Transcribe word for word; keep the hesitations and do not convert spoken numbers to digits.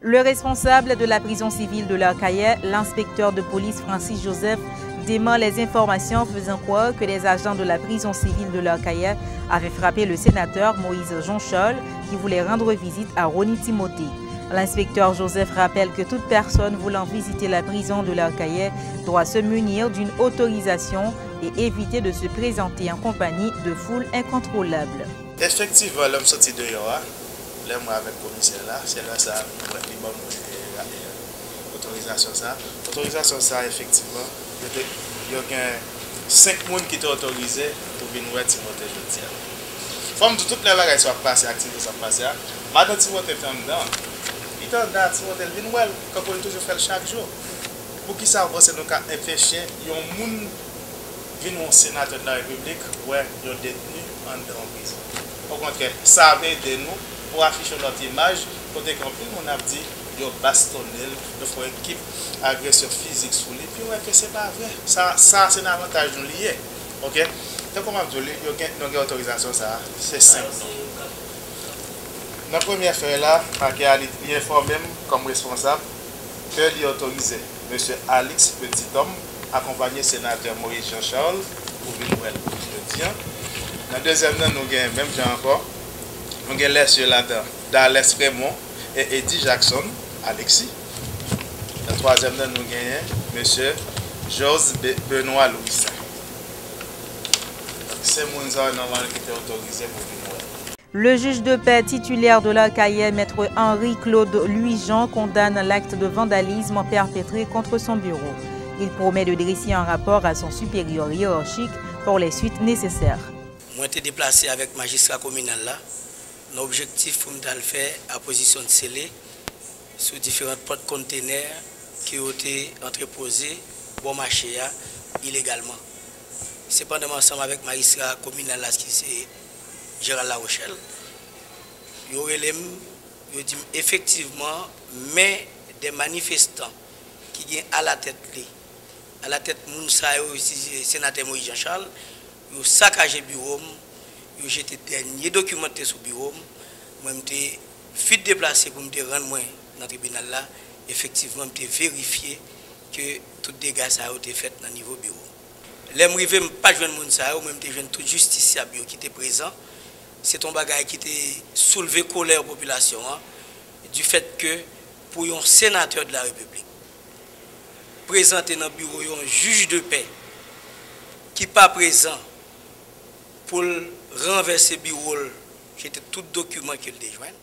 Le responsable de la prison civile de l'Arcahaie, l'inspecteur de police Francis Joseph, dément les informations faisant croire que des agents de la prison civile de l'Arcahaie avaient frappé le sénateur Moïse Jean-Charles qui voulait rendre visite à Rony Timothée. L'inspecteur Joseph rappelle que toute personne voulant visiter la prison de l'Arcahaie doit se munir d'une autorisation et éviter de se présenter en compagnie de foule incontrôlable. Efektivman, lè m soti deyò a, lè mwen avèk komisè la, se lè sa a m wè li ban mwen, e, e, otorizasyon sa a. Otorizasyon sa a, efektivman, yo te, yo gen senk moun ki te otorize pou vin wè Timote jodi a. Fò m di w, tout lè bagay sa ap pase, aktivite sa ap pase a, madan Timote te anndan. Li te anndan a, Timote, l vin wè l, kankou li toujou fè l chak jou. Poukisa w panse nou ka anpeche yon moun vin yon senatè de la repiblik wè yon detni anndan yon prizon? Okontrè, sa ap ede nou pou afiche yon lòt imaj kote gen anpil moun ap di yo bastonnen l, yo fè yon ekip agresyon fizik sou li, pi w wè ke se pa vre. Sa, sa se nan avantaj nou li ye. Oke? Tankou m ap di w, li, yo gen, nou gen otorizasyon sa a, se senk non. Nan premyè fèy la, pakè a li, li enfòme m kòm responsab ke li otorize Mesye Alix Petit Homme akonpaye senatè Moïse Jean Charles pou vin wè l jodi a. Nan dezyèm nan, nou gen menm jan ankò, nou gen lè sye ladan Dales Raymond e Eddy Jackson Alexis. Nan twazyèm nan, nou genyen Mesye Jos Be-, Benoît Louissaint. Donk, se moun sa yo nòmal ki te otorize pou vin wè l. Le juge de paix titulaire de l'Arcahaie, Maître Henri Claude Louis-Jean, condamne l'acte de vandalisme perpétré contre son bureau. Il promet de dresser un rapport à son supérieur hiérarchique pour les suites nécessaires. Mwen te deplase avèk majistra kominal la nan objektif pou m t al fè apozisyon de sele sou diferan pòt kontenè ke yo te antrepoze bò mache a ilegalman. Sepandan, m ansanm avèk majistra kominal la ki se Gérald Larochelle, yo rele m, yo di m efektivman, men de manifestan ki gen alatèt li, alatèt moun sa yo, se Senatè Moïse Jean Charles, yo sakaje biwo m, yo jete dènye dokiman ki te sou biwo m. Mwen, m te vit deplase pou m te rann mwen nan tribinal la. Efektivman, m te verifye ke tout dega sa yo te fèt nan nivo biwo m. Lè m rive, m pa t jwenn moun sa yo, men m te jwenn tout jistisyab yo ki te prezan. Se te yon bagay ki te soulve kolè popilasyon an, du fait que pou yon senatè de la Repiblik prezante nan biwo yon jij de pè ki pa prezan pou l ranvèse biwo l, jete tout dokiman ke l te jwenn.